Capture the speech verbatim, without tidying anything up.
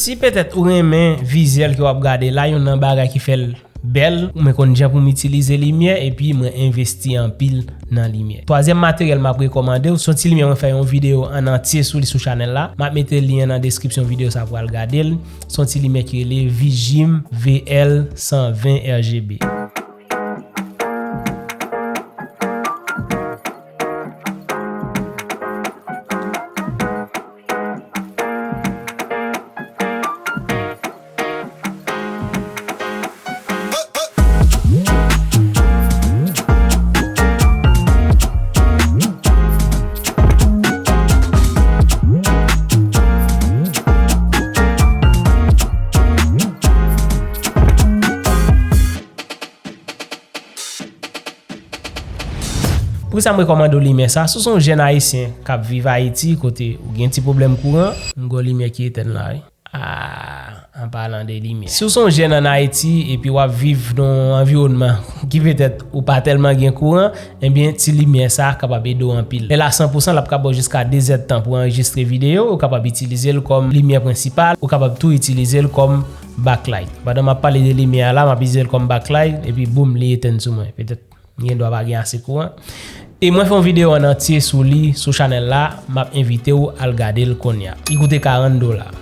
Si petèt ou renmen vizyèl ke w ap gade la, youn nan bagay ki fè l bèl, mwen konn jan pou m itilize limyè, epi mwen envesti anpil nan limyè. Twazyèm materyèl m ap rekòmande w, se yon ti limyè mwen fè yon videyo an antye sou li sou chanèl la. M ap mete lyen nan deskripsyon videyo sa pou al gade l. Se yon ti limyè ki rele Vijim V L san ven R G B. Poukisa m rekòmande w limyè sa? Si w se yon jèn ayisyen k ap viv Ayiti, kote ou gen ti pwoblèm kouran, m gen yon limyè ki etèn la, wi. Ah, an palan de limyè. Si w se yon jèn ann Ayiti epi w ap viv nan yon anviwònman ki petèt ou pa tèlman gen kouran, ebyen, ti limyè sa kapab ede w anpil. E la, san pou san, l ap ka ba w jiska de zèdtan pou anrejistre videyo, ou kapab itilize l kòm limyè prensipal, ou kapab tou itilize l kòm backlight. Pandan m ap pale de limyè a la, m ap itilize l kòm backlight, epi boum, li etèn sou mwen. Petèt, m gen dwa pa gen ase kouran. E mwen fè yon videyo an antye sou li, sou chanèl la, m ap envite w al gade l kounye a. Li koute karant dola.